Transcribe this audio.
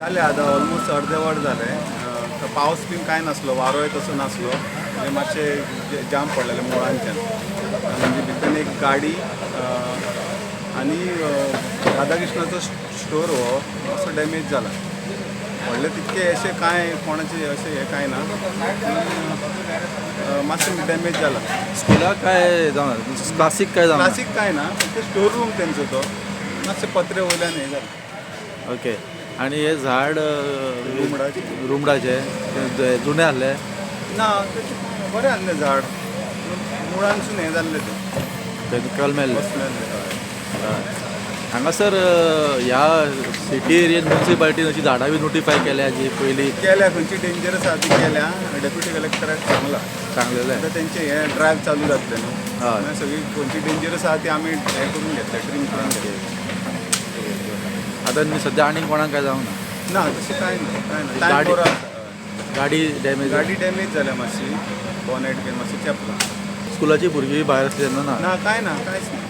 जालें आतां ऑलमोस्ट अर्दें वर जालें. पावस बीन कांय नासलो, वारोय तसो नासलो. म्हणजे मातशें जाम पडलेलें मुळांच्यान. म्हणजे भितर एक गाडी आनी राधाकृष्णाचो स्टोर हो असो डॅमेज जाला. व्हडलें तितकें अशें कांय कोणाचें अशें हें कांय ना, पूण मातशें डॅमेज जाला. स्कुलाक काय जावना, क्लासीक काय जावना? क्लासीक कांय ना, फक्त स्टोर रूम तेंचो तो मातशें पत्रे वयल्यान हें जालें. ओके. आनी हे झाड रुमडाचें. रुमडाचें ते जुनें आहलें? ना, तशें बरें आहलें झाड, मुळांसून हें जाल्लें तें. ते कलमेल्लें. बसलेलें हय. हांगासर ह्या सिटी एरियेन म्युनिसिपालिटीन अशी झाडां बी नोटिफाय केल्या जी पयलीं? केल्या, खंयची डेंजरस आहा ती केल्या. डेप्युटी कलेक्टराक सांगलां. सांगलेलें. आतां तेंचें हें ड्रायव चालू जातलें न्हू. हय. मागीर सगळी खंयची डेंजरस आहा ती आमी हें करून घेतले, ट्रीम करून घेतले. आतां न्ही सद्या आनीक कोणाक काय जावंक ना? ना, तशें कांय ना, कांय ना. टायम गाडी- बरो आसा, हय. गाडी डॅमेज? गाडी डॅमेज जाल्या मातशी, बॉनेट बीन मातशें चेपलां. स्कुलाची भुरगीं भायर आसली तेन्ना ना? ना, कांय ना, कांयच ना.